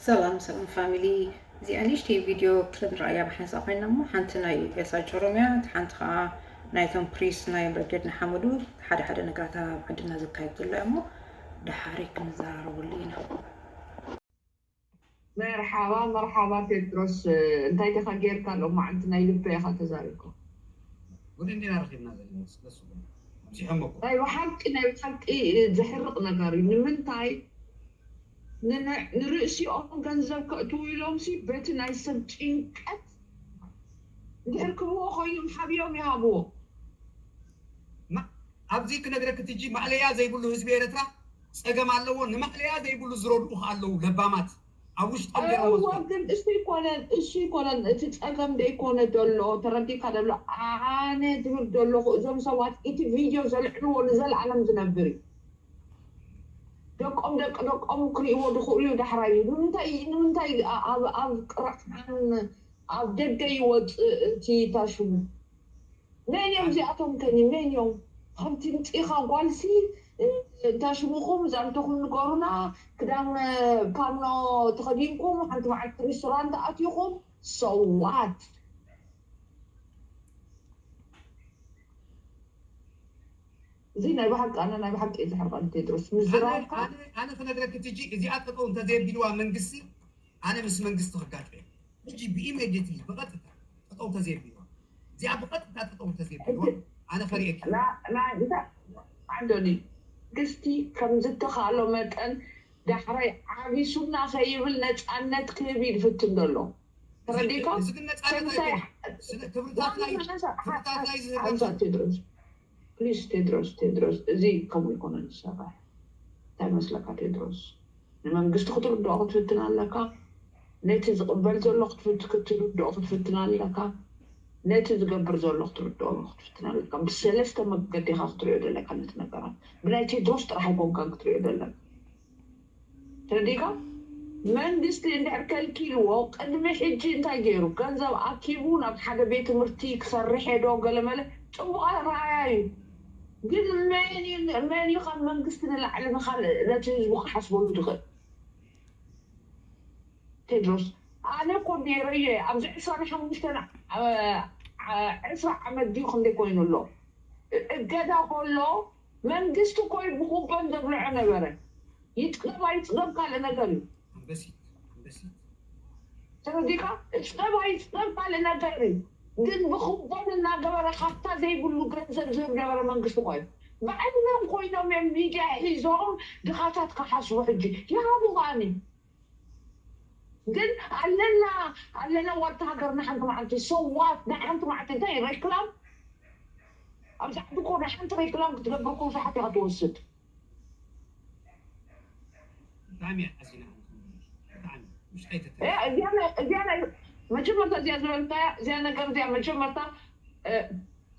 ሰላም ሰላም ፋሚሊ፣ እዚኣ ንእሽተይ ቪድዮ ክንረኣያ ብሓንሳእ ኮይና እሞ፣ ሓንቲ ናይ ኤልሳ ጭሩም እያ፣ ሓንቲ ከዓ ናይቶም ፕሪስ ናይ ብርጌድ ንሓመዱ ሓደ ሓደ ነገራት ኣብ ዓድና ዘካየድ ዘሎ እያ እሞ፣ ደሓሪ ክንዘራረበሉ ኢና። መርሓባ መርሓባ ቴድሮስ፣ እንታይ ዲኻ ጌርካ? ሎማዓንቲ ናይ ልበይ ኢኻ ተዛሪብካ። ጉድ እንዲና ረኺብና ዘለና ስለሱ ኣብዚሖም እኮ ናይ ብሓቂ ናይ ብሓቂ ዘሕርቕ ነገር እዩ። ንምንታይ ንነ- ንርእሲኦም ገንዘብ ከእትዉ ኢሎም ሲ በቲ ናይ ሰብ ጭንቀት እንድሕር ክብዎ ኮይኖም ሓቢኦም ይሃብዎ። ማ- ኣብዚ ክነግረክ ትጂ ማእለያ ዘይብሉ ህዝቢ ኤርትራ ጸገም ኣለዎ። ንማእለያ ዘይብሉ ዝረድኡ ከኣ ኣለዉ ለባማት ኣብ ውሽጦም ገይሮም እወ ወስዶም። ግን እሱ ይኮነን እሱ ይኮነን እቲ ጸገም ደይኮነ ዘሎ ተረዲካ ዘሎ ኣነ ዝብል ዘለኹ እዞም ሰባት እቲ ቪድዮ ዘልዕልዎ ንዘለኣለም ዝነብር እዩ። ደቆም ደቂ ደቆም ክርእይዎ ዝኽእሉ እዩ ዳሕራይ እዩ። ንምንታይ ንምንታይ ኣብ ኣብ ቅርዓን ኣብ ደገ ይወፅእ እቲ ታሽሙ? መን እዮም እዚኣቶም ከኒ መን እዮም? ከምቲ ምፅኢኻ ጓልሲ እንታሽሙኹም ዛንተኹም ንገሩና። ክዳን ፓኖ ተኸዲንኩም ሓንቲ መዓልቲ ሬስቶራንት ኣትኹም ሰዋት እዚ ናይ ብሓቂ ኣነ ናይ ብሓቂ እየ ዝሕርቐኒ ቴድሮስ ምዝራብካ ኣነ ክነግረክ ትጂ እዚኣ ጠጠው እንተዘየቢልዋ መንግስቲ ኣነ ምስ መንግስቲ ክጋጭ እየ ሕጂ ብኢሜዲትሊ ብቐጥታ ጠጠው እንተዘየቢልዋ እዚኣ ብቐጥታ ጠጠው እንተዘየቢልዋ ኣነ ከርእየኪ ዓንዶኒ ግስቲ ከም ዝተኻእሎ መጠን ዳሕራይ ዓቢሱና ከይብል ነፃነት ክህብ እዩ ዝፍትን ዘሎ ተረዲእካ እዚ ግን ነፃነት ኣይኮነን። ስለ ክብርታትና እዩ ክብርታትና እዩ ዝህበና ሓንሳ ቴድሮስ ፕሊስ ቴድሮስ ቴድሮስ እዚ ከምኡ ይኮነን ዝሰርሕ እንታይ መስለካ ቴድሮስ ንመንግስቲ ክትርድኦ ክትፍትን ኣለካ ነቲ ዝቕበል ዘሎ ክትርድኦ ክትፍትን ኣለካ ነቲ ዝገብር ዘሎ ክትርድኦ ክትፍትን ኣለካ ብሰለስተ መገዲ ኢካ ክትሪኦ ዘለካ ነቲ ነገራት ብናይ ቴድሮስ ጥራሕ ኣይኮንካን ክትሪኦ ዘለካ ተረዲእካ መንግስቲ እንድሕር ከልኪልዎ ቅድሚ ሕጂ እንታይ ገይሩ ገንዘብ ኣኪቡ ናብ ሓደ ቤት ትምህርቲ ክሰርሕ ዶ ገለመለ ፅቡቅ ኣርኣያ እዩ ግን መን እዩ ካብ መንግስቲ ንላዕሊ ንካልእ ነቲ ህዝቡ ክሓስበሉ ዝኽእል ቴድሮስ ኣነ እኮ ነይረ እየ ኣብዚ ዕስራን ሓሙሽተን ዕስራ ዓመት ድዩ ክንደይ ኮይኑ ኣሎ እገዳ ከሎ መንግስቲ እኮ እዩ ብኩቦን ዘብልዖ ነበረ ይጥገብ ኣይጥገብ ካልእ ነገር እዩ ኣንበሲት ኣንበሲት ተረዲካ እጥገብ ኣይጥገብ ካልእ ነገር እዩ ግን ብኩቦን እናገበረ ካብታ ዘይብሉ ገንዘብ ዝህብ ነበረ መንግስቲ እኮ እዩ ባዕሎም ኮይኖም እዮም ሚድያ ሒዞም ድኻታት ክሓስቡ ሕጂ ይሃቡ ከዓኒ ግን ኣለና ኣለና ዋልታ ሃገርና ሓንቲ መዓልቲ ሰዋት ናይ ሓንቲ መዓልቲ እንታይ ሬክላም ኣብዚ ዓዲ እኮ ናይ ሓንቲ ሬክላም ክትገብር እኮ ብዙሓት ኢኻ ትወስድ ብጣዕሚ እያ ሓዚና ብጣዕሚ ውሽጠይ ተተ እዚኣ ናይ- እዚኣ ናይ- መጀመርታ እዚኣ ዝበልካያ እዚኣ ነገር እዚኣ መጀመርታ እ፣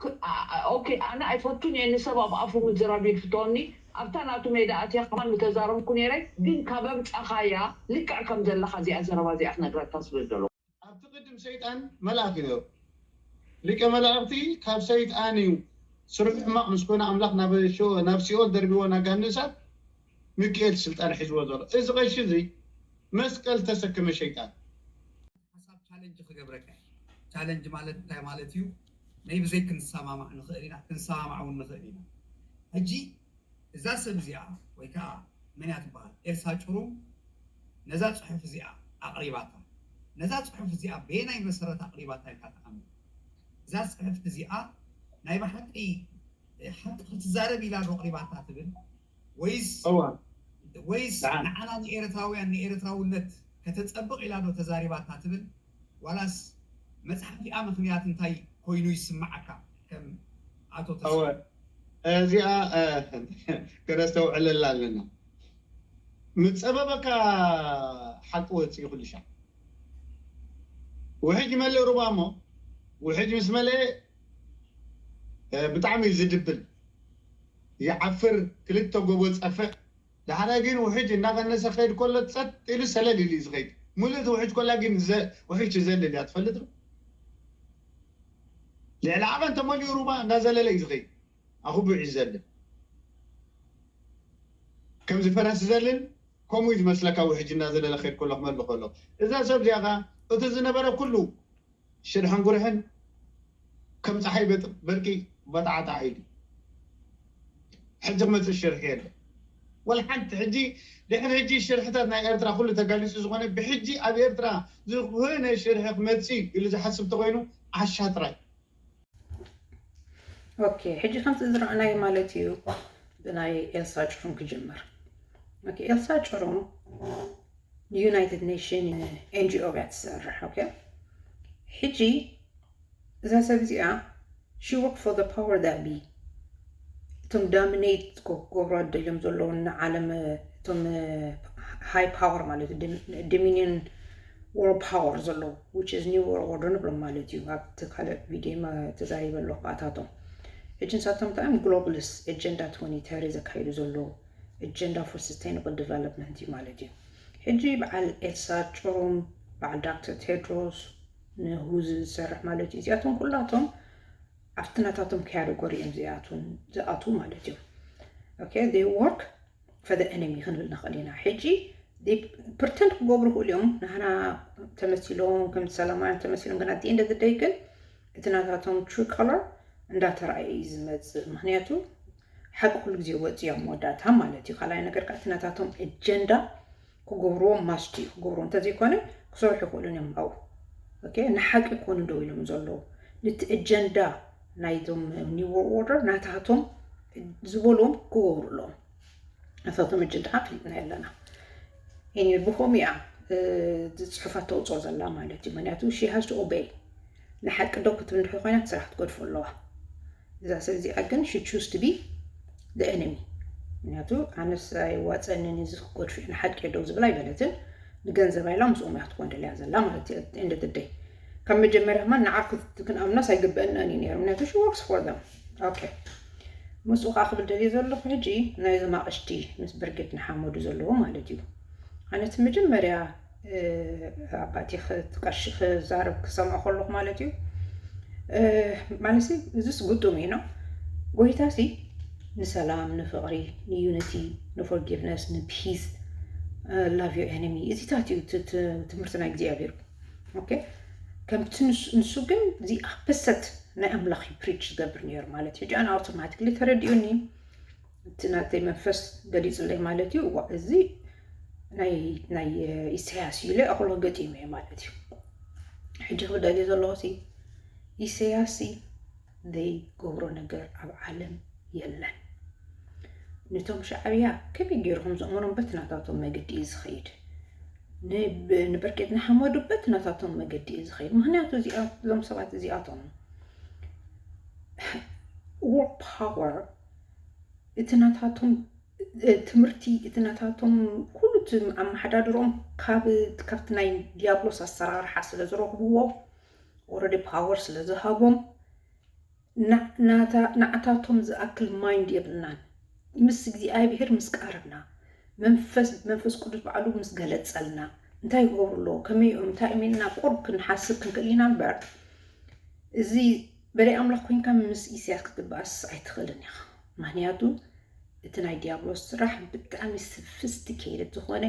ክ- ኣ- ኣ- ኦኬ ኣነ ኣይፈቱን እየ ንሰብ ኣብ ኣፉ ምዝራብ ይፍተወኒ ኣብታ ናቱ ሜዳ ኣትያ ከማን ምተዛረብኩ ነይረ ግን ካብ ኣምፃኻያ ልክዕ ከም ዘለካ እዚኣ ዘረባ እዚኣ ክነግረካ ስለ ዘሎ ኣብቲ ቅድም ሰይጣን መልኣኽ እዩ ነሩ። ሊቀ መላእኽቲ ካብ ሰይጣን እዩ ስርሑ ሕማቕ ምስ ኮነ ኣምላኽ ናብ ሸ- ናብ ሲኦል ደርቢዎ ናብ ገሃነም እሳት ሚካኤል ስልጣን ሒዝዎ ዘሎ። እዚ ቀሺ እዚ መስቀል ዝተሰከመ ሸይጣን። ሓሳብ ቻለንጅ ክገብረካ እዩ። ቻለንጅ ማለት እንታይ ማለት እዩ? ናይ ብዘይ ክንሰማማዕ ንኽእል ኢና፣ ክንሰማማዕ እውን ንኽእል ኢና። ሕጂ እዛ ሰብ እዚኣ ወይ ከዓ መን እያ ትበሃል? ኤልሳ ጭሩም ነዛ ፅሑፍ እዚኣ ኣቕሪባታ። ነዛ ፅሑፍ እዚኣ በየናይ መሰረት ኣቕሪባታ ኢልካ ትኣምን? እዛ ፅሕፍቲ እዚኣ ናይ ብሓቂ ሓቂ ክትዛረብ ኢላ ዶ ኣቕሪባታ ትብል ወይስ እዋ ወይስ ደሓን። ንዓና ንኤርትራውያን ንኤርትራውነት ከተጸብቕ ኢላ ዶ ተዛሪባታ ትብል ዋላስ መጽሓፊኣ ምኽንያት እንታይ ኮይኑ ይስምዓካ ከም ኣቶ ተስፋ እወ እዚኣ እ፣ ከነስተውዕለላ ኣለና። ምጸበበካ ሓቂ ወፅእ ኩሉ ሻዕ ውሕጅ ይመልእ ሩባ እሞ ውሕጅ ምስ መለአ እ፣ ብጣዕሚ እዩ ዝድብል ይዓፍር ክልተ ጎቦ ፀፍዕ ዳሕራይ ግን ውሕጅ እናቐነሰ ክኸይድ ከሎ ጸጥ ኢሉ ሰለል ኢሉ እዩ ዝኸይድ። ሙሉእ እቲ ውሕጅ ኮላ ግን ዘ- ውሕጅ ትዘልል እያ ትፈልጥ ዶ? ልዕሊ ዓቐን ተመሊኡ ሩባ እንዳዘለለ እዩ ዝኸይድ። ኣኹቢዑ እዩ ዝዘልል። ከምዚ ፈረስ ዝዘልል ከምኡ እዩ ዝመስለካ። ሕጂ እናዘለለ ከይድ ከሎ ክመልእ ከሎ እዛ ሰብ እዚኣ ኸዓ እቲ ዝነበረ ኩሉ ሽርሕን ጉርሕን ከም ፀሓይ በጥ- በርቂ በጣዕጣዕ ኢሉ። ሕጂ ክመፅእ ሽርሒ የለ። ወላ ሓንቲ ሕጂ ድሕሪ ሕጂ ሽርሕታት ናይ ኤርትራ ኩሉ ተጋሊፁ ዝኾነ ብሕጂ ኣብ ኤርትራ ዝኾነ ሽርሒ ክመፅእ ኢሉ ዝሓስብ ተኮይኑ ዓሻ ጥራይ። ኦኬ፣ ሕጂ ከምቲ ዝረኣናዮ ማለት እዩ። ብናይ ኤልሳ ጭሩም ክጅምር። ኦኬ፣ ኤልሳ ጭሩም ንዩናይትድ ኔሽን ኤንጂኦ እያ ትሰርሕ። ኦኬ፣ ሕጂ እዛ ሰብ እዚኣ she work for the power that be፣ እቶም ዳሚኔት ክገብሩ ደልዮም ዘለዉ ንዓለም፣ እቶም ሃይ ፓወር ማለት ዶሚኒየን ወርልድ ፓወር ዘለዉ which is new world order ንብሎም ማለት እዩ። ኣብቲ ካልእ ቪድዮ ተዛሪበ ኣለኹ ብኣታቶም። ሕጂ ንሳቶም እንታይ እዮም? ግሎባሊስት ኤጀንዳ ትወንቲ ተሪ ዘካይዱ ዘለዉ agenda for sustainable development እዩ ማለት እዩ። ሕጂ በዓል ኤልሳ ጭሩም፣ በዓል ዳክተር ቴድሮስ ንሁ ዝሰርሕ ማለት እዩ። እዚኣቶም ኩላቶም ኣብቲ ናታቶም ካተጎሪ እዮም እዚኣቶም ዝኣትዉ ማለት እዩ። Okay, they work for the enemy ክንብል ንኽእል ኢና። ሕጂ ፕርተንድ ክገብሩ ይኽእሉ እዮም፣ ንሕና ተመሲሎም ከም ሰላማውያን ተመሲሎም፣ ግን at the end of the day ግን እቲ ናታቶም true color እንዳተረኣየ እዩ ዝመፅእ። ምክንያቱ ሓቂ ኩሉ ግዜ ወፂኦም መወዳእታ ማለት እዩ። ካልኣይ ነገር ከዓ እቲ ናታቶም ኤጀንዳ ክገብርዎ ማስት እዩ። ክገብርዎ እንተዘይኮነ ክሰርሑ ይኽእሉን እዮም ኣብኡ። Okay፣ ንሓቂ ይኮኑ ደው ኢሎም ዘለዉ፣ ነቲ ኤጀንዳ ናይዞም new world order ናታቶም ዝበልዎም ክገብሩ ኣለዎም። ናታቶም ኤጀንዳ ከዓ ፍሊጥና ኣለና። Anyway፣ ብኸምኡ እያ ዝፅሑፋት ተውፅኦ ዘላ ማለት እዩ። ምክንያቱ she has to obey። ንሓቂ ደው ክትብል እንድሕር ኮይና እቲ ስራሕ ክትገድፎ ኣለዋ። እዛ ሰብ እዚኣ ግን she choose to be the enemy። ምክንያቱ ኣነስ ኣይዋፀንን እዚ ክገድፎ እየ፣ ንሓቂ እየ ደው ዝብል ኣይበለትን። ንገንዘብ ኢላ ምስኦም እያ ክትኮን ደልያ ዘላ ማለት እዩ። End of the day ካብ መጀመርያ ከማን ንዓ ክት- ክንኣምናስ ኣይግበአናን እዩ ነይሩ። ምክንያቱ she works for them። Okay፣ ምስኡ ከዓ ክብል ደልየ ዘለኹ ሕጂ ናይዞም ኣቕሽቲ ምስ ብርጌድ ንሓመዱ ዘለዎ ማለት እዩ። ኣነ እቲ መጀመርያ ኣባቲ ቀሺ ክዛረብ ክሰምዖ ከለኹ ማለት እዩ። ማለት እዚስ ግጡም እዩ ነው። ጎይታ ሲ ንሰላም፣ ንፍቕሪ፣ ንዩኒቲ፣ ንፎርጊቭነስ፣ ንፒስ፣ love your enemy፣ እዚታት እዩ ትምህርቲ ናይ እግዚኣብሔር። Okay፣ ከምቲ ንሱ ግን the opposite ናይ ኣምላኽ እዩ ፕሪች ዝገብር ነይሩ ማለት እዩ። ሕጂ ኣነ ኣውቶማቲክሊ ተረዲኡኒ፣ እቲ ናተይ መንፈስ ገሊፁለይ ማለት እዩ። እዋ፣ እዚ ናይ ናይ ኢሳያስ እዩ ኢለ ኣኽሎ ገጢመ እየ ማለት እዩ። ሕጂ ክብል ደልየ ዘለኹ ሲ ኢሳያስ ሲ ዘይገብሮ ነገር ኣብ ዓለም የለን። ነቶም ሻዕብያ ከመይ ገይሩ ከም ዘእምኖም በቲ ናታቶም መገዲ እዩ ዝኸይድ። ንብ- ንብርጌድ ንሓመዱ በቲ ናታቶም መገዲ እዩ ዝኸይድ። ምክንያቱ እዚኣ- እዞም ሰባት እዚኣቶም world power እቲ ናታቶም ትምህርቲ እቲ ናታቶም ኩሉ እቲ ኣመሓዳድሮም ካብ ካብቲ ናይ ዲያብሎስ ኣሰራርሓ ስለ ዝረኽብዎ already power ስለ ዝሃቦም ንዓታቶም ዝኣክል ማይንድ የብልናን። ምስ እግዚኣብሔር ምስ ቀረብና መንፈስ ቅዱስ ባዕሉ ምስ ገለጸልና እንታይ ይገብሩ ኣለዉ ከመይ እዮም እንታይ እዮም ኢልና ቁርብ ክንሓስብ ክንክእል ኢና እምበር እዚ በደይ ኣምላኽ ኮይንካ ምስ ኢሳያስ ክትባኣስ ኣይትኽእልን ኢኻ። ምክንያቱ እቲ ናይ ዲያብሎስ ስራሕ ብጣዕሚ ሶፊስቲኬትድ ዝኾነ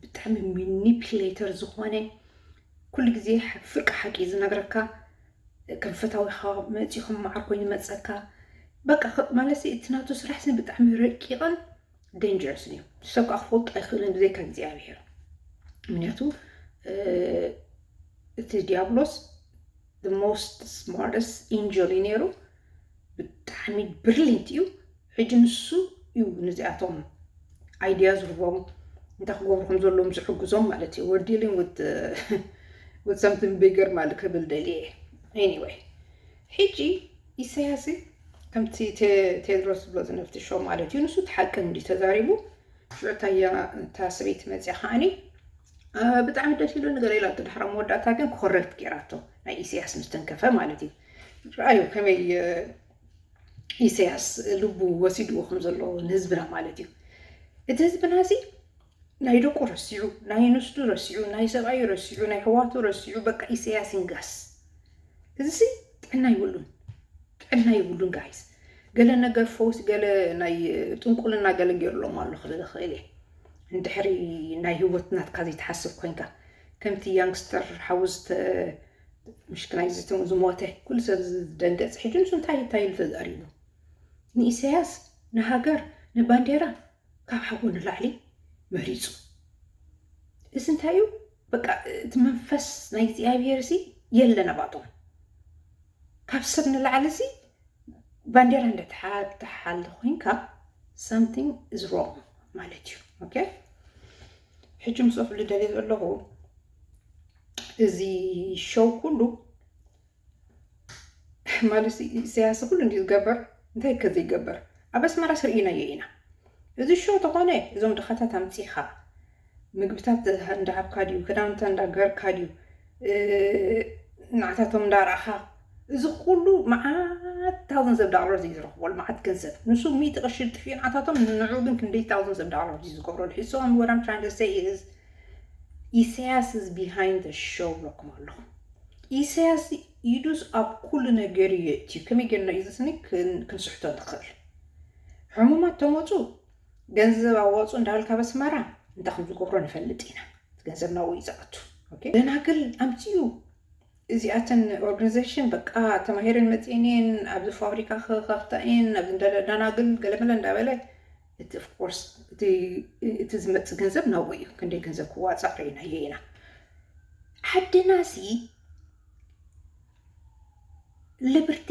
ብጣዕሚ ሚኒፕሌተር ዝኾነ ኩሉ ግዜ ፍርቂ ሓቂ ዝነግረካ ከም ፈታዊኻ መፂኡ ከም መዓር ኮይኑ ይመፀካ በቃ ማለት እቲ ናቱ ስራሕ ብጣዕሚ ረቂቕን ደንጀረስን እዩ። ሰብ ከዓ ክፈልጦ ኣይኽእልን ብዘይካ እግዚኣብሔር። ምክንያቱ እቲ ዲያብሎስ most smartest angel እዩ ነይሩ። ብጣዕሚ ብሪሊንት እዩ። ሕጂ ንሱ እዩ ነዚኣቶም ኣይድያ ዝህቦም እንታይ ክገብሩ ከም ዘለዎም ዝሕግዞም ማለት እዩ። We're dealing with something bigger ማለት ክብል ደልየ። Anyway ሕጂ ኢሳያስ ከምቲ ቴድሮስ ዝብሎ ዝነፍትሾ ማለት እዩ። ንሱ እቲ ሓቂ እንዲ ተዛሪቡ ሽዑ እታ እታ ሰበይቲ መፅያ ከዓኒ ብጣዕሚ ደስ ኢሉ ንገለ ኢላ ድሕራ መወዳእታ ግን ኮረክት ገይራቶ ናይ ኢሳያስ ምስ ተንከፈ ማለት እዩ። ረኣዩ ከመይ ኢሳያስ ልቡ ወሲድዎ ከም ዘሎ ንህዝብና ማለት እዩ። እቲ ህዝብና እዚ ናይ ደቁ ረሲዑ ናይ ንስቱ ረሲዑ ናይ ሰብኣዩ ረሲዑ ናይ ሕዋቱ ረሲዑ በቃ ኢሳያስ ይንጋስ። እዚ ጥዕና ይብሉን ጥዕና ይብሉን ጋይስ። ገለ ነገር ፈውስ ገለ ናይ ጥንቁልና ገለ ገይሩሎም ኣሎ ክብል ይኽእል እየ። እንድሕሪ ናይ ህይወት ናትካ ዘይትሓስብ ኮይንካ፣ ከምቲ ያንግስተር ሓዊ ዝተ-፣ ምሽክናይ ዝተ-፣ ዝሞተ ኩሉ ሰብ ዝደንገጽ፣ ሕጂ ንሱ እንታይ እንታይ ኢሉ ተዛሪቡ? ንኢሳያስ፣ ንሃገር፣ ንባንዴራ ካብ ሓዊ ንላዕሊ መሪጹ። እዚ እንታይ እዩ? በቃ እቲ መንፈስ ናይ እግዚኣብሔር ሲ የለ ናባቶም። ካብ ሰብ ንላዕሊ ሲ ባንዴራ እንደ ተሓ-፣ ተሓል ኮይንካ፣ something is wrong ማለት እዩ። ኦኬ፣ ሕጂ ምስኦም ልደልየ ዘለኹ፣ እዚ ሾው ኩሉ ማለት ሲ-፣ ኢሳያስ ኩሉ እንዲ ዝገበር፣ እንታይ ከ ዘይገበር? ኣብ ኣስመራ ስርኢናዮ ኢና። እዚ ሾው ተኾነ፣ እዞም ድኻታት ኣምጺኻ ምግብታት እንዳሃብካ ድዩ፣ ክዳውንታ እንዳገርካ ድዩ፣ እ፣ ንዓታቶም እንዳረኣኻ፣ እዚ ኩሉ መዓት thousands of dollars እዩ ዝረኽበሉ፣ መዓት ገንዘብ። ንሱ ሚእቲ ቅርሺ ጥፊኡ ንዓታቶም፣ ንዑ ግን ክንደይ thousands of dollars እዩ ዝገብረሉ። So what I'm trying to say is, ኢሳያስ is behind the show ብለኩም ኣለኹ። ኢሳያስ ኢዱስ ኣብ ኩሉ ነገር እዩ የእትዩ። ከመይ ጌርና እዩ ዝስኒ ክን-፣ ክንስሕቶ ንኽእል? ሕሙማት ተመፁ፣ ገንዘብ ኣዋፁ እንዳበልካ በስመራ እንታይ ከም ዝገብሮ ንፈልጥ ኢና። እቲ ገንዘብ ናብኡ እዩ ዝኣቱ። ኦኬ? ደናግል ኣምፅኡ። እዚኣተን ኦርጋናይዜሽን በቃ ተማሂረን መፅኤን እየን፣ ኣብዚ ፋብሪካ ክኸፍታ እየን፣ ኣብዚ እንዳ-፣ ደናግል ገለመለ እንዳበለ፣ እቲ ኦፍኮርስ እቲ፣ እቲ ዝመፅእ ገንዘብ ናብኡ እዩ። ክንደይ ገንዘብ ክዋፃእ ርኢናዮ ኢና። ዓድና ሲ ሊበርቲ፣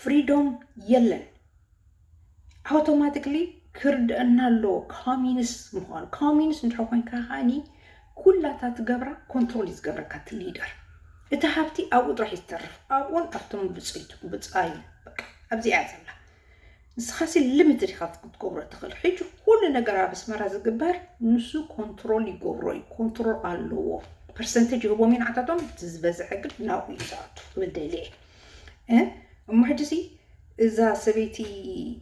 ፍሪዶም የለን። ኣውቶማቲክሊ ክርድአና ኣለዎ ኮሚኒስት ምዃኑ። ኮሚኒስት እንድሕር ኮይንካ ከዓኒ ኩላታ ትገብራ ኮንትሮል እዩ ዝገብረካ እቲ ሊደር። እቲ ሃብቲ ኣብኡ ጥራሕ እዩ ዝተርፍ፣ ኣብኡን ኣብቶም ብፅይቱ-፣ ብፃዩ። በቃ ኣብዚኣ እያ ዘላ። ንስኻሲ ሊሚትድ ኢኻ ክትገብሮ ትኽእል። ሕጂ ኩሉ ነገር ኣብ ኣስመራ ዝግበር ንሱ ኮንትሮል ይገብሮ እዩ፣ ኮንትሮል ኣለዎ። ፐርሰንቴጅ ይህቦም እዩ ንዓታቶም፣ እቲ ዝበዝሐ ግን ናብኡ እዩ ዝኣቱ ክብል ደልየ እየ። እ? እሞ ሕጂ ሲ እዛ ሰበይቲ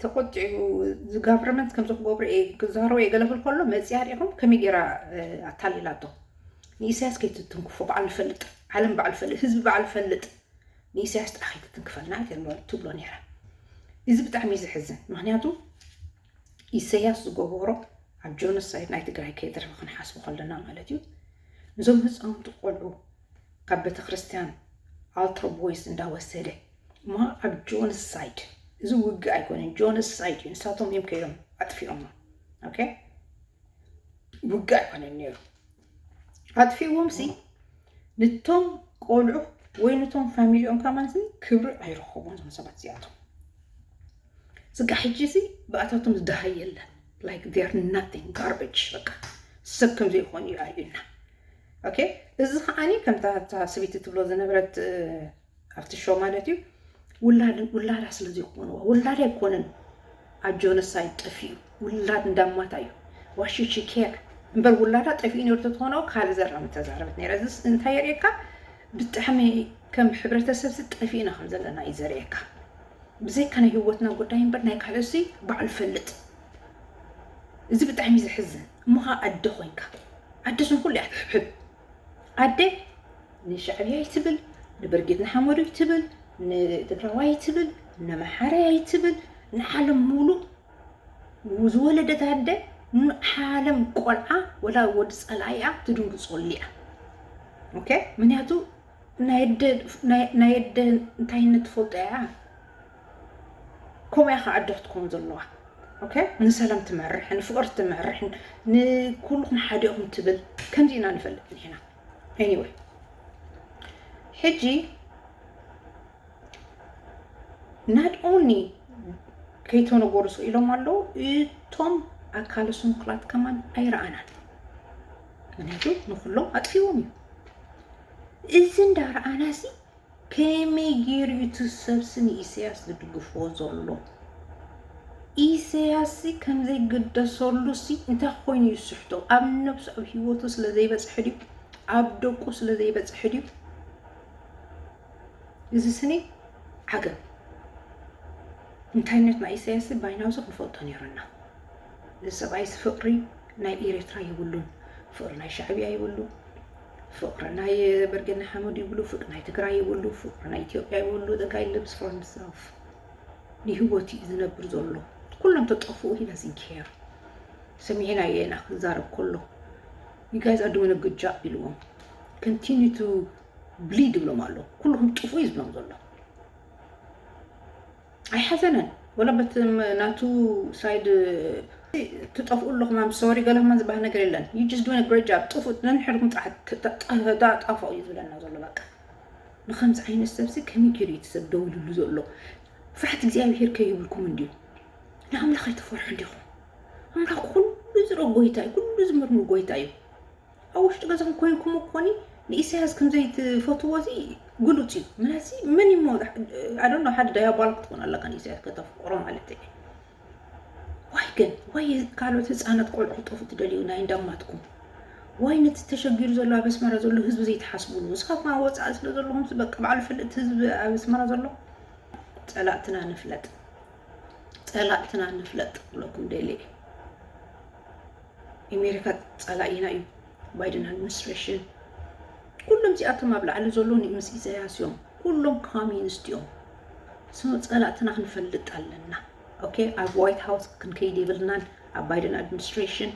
ተቆጢዑ፣ እዚ ጋቨርመንት ከምዚ ክገብሮ እየ፣ ክዛረቦ እየ ገለ ክብል ከሎ መፂኣ ሪኢኹም ከመይ ገይራ፣ እ፣ ኣታሊላቶ? ንኢሳያስ ከይትትንክፎ፣ በዓል ንፈልጥ፣ ዓለም በዓል ፈልጥ፣ ህዝቢ በዓል ፈልጥ፣ ንኢሳያስ ጥራሕ ከይትትንክፈልና ትብሎ፣ ትብሎ ነይራ። እዚ ብጣዕሚ እዩ ዘሕዝን። ምኽንያቱ ኢሳያስ ዝገበሮ ኣብ ጆኖሳይድ ናይ ትግራይ ከየትረፈ ክንሓስቦ ከለና ማለት እዩ። እዞም ህፃውንቲ ቆልዑ ካብ ቤተክርስትያን ኣልትሮ ቦይስ እንዳወሰደ እሞ ኣብ ጆኖሳይድ፣ እዚ ውግእ ኣይኮነን፣ ጆኖሳይድ እዩ። ንሳቶም እዮም ከይዶም ኣጥፊኦሞ። ኦኬ፣ ውግእ ኣይኮነን ነይሩ። ኣጥፊእዎም ሲ ንቶም ቆልዑ ወይ ንቶም ፋሚሊኦም ከማን ሲ ክብሪ ኣይረኸቡን እዞም ሰባት እዚኣቶም። ስጋ ሕጂ ሲ ብኣታቶም ዝደሃይ የለን። Like they're nothing, garbage። በቃ ሰብ ከም ዘይኮኑ እዩ ኣርእዩና። ኦኬ፣ እዚ ከዓኒ ከምታ እታ ሰበይቲ ትብሎ ዝነበረት፣ እ፣ ኣብቲ ሾው ማለት እዩ፣ ውላድ፣ ውላዳ ስለ ዘይኮንዋ፣ ውላዳ ኣይኮነን ኣብ ጆኖሳይድ ጠፊኡ፣ ውላድ እንዳማታ እዩ። What should she care? እምበር ውላዳ ጠፊኡ ነይሩ ተትኾኖ ካልእ ዘረባ ምተዛረበት ነይራ። እዚስ እንታይ የርእየካ? ብጣዕሚ ከም ሕብረተሰብ ሲ ጠፊእና ከም ዘለና እዩ ዘርእየካ። ብዘይካ ናይ ህይወትና ጉዳይ እምበር ናይ ካልእ ሲ ባዕሉ ፈልጥ። እዚ ብጣዕሚ ዘሕዝን። እሞ ኸዓ ኣደ ኮይንካ፣ ኣደ ስም ኩሉ እያ ትሕብሕብ። ኣደ ንሻዕብያ ይትብል፣ ንብርጌድ ንሓመዱ ይትብል፣ ንትግራዋይ ይትብል፣ ንመሓረ ይትብል፣ ንዓለም ሙሉእ ዝወለደት ኣደ ንዓለም ቆልዓ ወላ ወዲ ጸላኢኣ ትድንግጸሉ እያ። ኦኬ? ምክንያቱ ናይ ኣደ፣ ናይ፣ ናይ ኣደ እንታይነት ትፈልጦ እያ። ከምኡ እያ ከዓ ኣደ ክትከውን ዘለዋ። ኦኬ? ንሰላም ትመርሕን፣ ፍቕሪ ትመርሕን፣ ንኩልኹም ሓደ ኢኹም ትብል፣ ከምዚ ኢና ንፈልጥ ንሕና። ኤኒወይ፣ ሕጂ not only ከይተነገሩ ስቕ ኢሎም ኣለዉ፣ እቶም ኣካለ ስንኩላት ከማን ኣይረኣናን። ምክንያቱ ንኩሎም ኣጥፊዎም እዩ። እዚ እንዳረኣና ሲ ከመይ ገይሩ እዩ እቲ ሰብሲ ንኢሳያስ ዝድግፎ ዘሎ? ኢሳያስ ሲ ከም ዘይግደሰሉ ሲ እንታይ ኮይኑ እዩ ዝስሕቶ? ኣብ ነብሱ፣ ኣብ ህይወቱ ስለ ዘይበጽሐ ድዩ? ኣብ ደቁ ስለ ዘይበጽሐ ድዩ? እዚ ስኒ ዓገብ። እንታይነት ናይ ኢሳያስ ባይናውዚ ክንፈልጦ ነይሩና። እዚ ሰብኣይስ ፍቕሪ ናይ ኤርትራ የብሉን፣ ፍቕሪ ናይ ሻዕብያ የብሉ፣ ፍቕሪ ናይ ብርጌድ ንሓመዱ ይብሉ፣ ፍቅሪ ናይ ትግራይ ይብሉ፣ ፍቅሪ ናይ ኢትዮጵያ ይብሉ። The guy lives for himself። ንህይወቱ እዩ ዝነብር ዘሎ። ኩሎም ተጠፍኡ፣ he doesn't care። ሰሚዕና ኢና ክዛረብ ከሎ you guys are doing a good job ኢልዎም። Continue to bleed ይብሎም ኣሎ። ኩልኹም ጥፉ እዩ ዝብሎም ዘሎ። ኣይሓዘነን ወላ በቲ ናቱ ሳይድ ትጠፍኡ ኣለኹም። I'm sorry ገለማ ዝበሃል ነገር የለን። You just doing a great job። ጥፉ ነንሕድኩም ጥራሕ ጣፋ እዩ ዝብለና ዘሎ። በቃ ንከምዚ ዓይነት ሰብሲ ከመይ ገይሩ እዩ ሰብ ደው ኢሉ ዘሎ? ፍርሓት እግዚኣብሔር ከይብልኩም እንዲዩ። ንኣምላኽ ኣይትፈርሑ እንዲኹም። ኣምላኽ ኩሉ ዝርኢ ጎይታ እዩ። ኩሉ ዝምርምር ጎይታ እዩ። ኣብ ውሽጢ ገዛኹም ኮይንኩም እኮኒ ንኢሳያስ ከም ዘይትፈትዎ እዚ ግሉጽ እዩ። ምናሲ መን ይሞ ኣዶኖ ሓደ ዳያባል ክትኮን ኣለካ ንኢሳያስ ከተፍቅሮ ማለት እዩ። ዋይ ግን ዋይ ካልኦት ህፃናት ቆልዑ ጠፉ ትደልዩ ናይ እንዳማትኩም ዋይ ነቲ ተሸጊሩ ዘሎ ኣብ ኣስመራ ዘሎ ህዝቢ ዘይትሓስቡሉ ንስኻትኩም ኣብ ወፃኢ ስለ ዘለኹም በቃ ባዕሉ ፍልጥ ህዝቢ ኣብ ኣስመራ ዘሎ ጸላእትና ንፍለጥ ጸላእትና ንፍለጥ ብለኩም ደሊ ኣሜሪካ ጸላኢና እዩ ባይደን ኣድሚኒስትሬሽን ኩሎም እዚኣቶም ኣብ ላዕሊ ዘሎ ምስ ኢሳያስ እዮም ኩሎም ኮሚኒስት እዮም ስሙ ጸላእትና ክንፈልጥ ኣለና ኦኬ ኣብ ዋይት ሃውስ ክንከይድ የብልናን ኣብ ባይደን ኣድሚኒስትሬሽን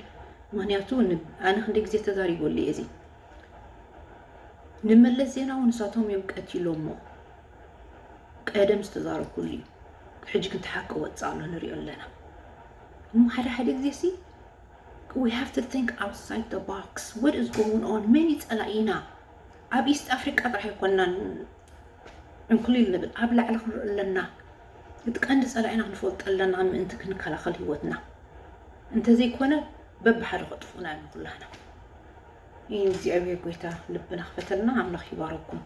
ምክንያቱ ኣነ ክንደ ግዜ ተዛሪበሉ እየ እዚ ንመለስ ዜናዊ ንሳቶም እዮም ቀቲሎሞ ቀደም ዝተዛረብኩሉ እዩ ሕጂ ግን ተሓቂ ወፅእ ኣሎ ንሪኦ ኣለና እሞ ሓደ ሓደ ግዜ ሲ we have to think outside the box what is going on መን ይፀላኢና ኣብ ኢስት ኣፍሪቃ ጥራሕ ኣይኮናን ዕንኩሊል ንብል ኣብ ላዕሊ ክንርኢ ኣለና እቲ ቀንዲ ፀላኢና ክንፈልጦ ኣለና ምእንቲ ክንከላኸል ህይወትና እንተዘይኮነ በብሓደ ከጥፉና እዮም ኩላህና እግዚኣብሔር ጎይታ ልብና ክፈተልና ኣምላኽ ይባረኩም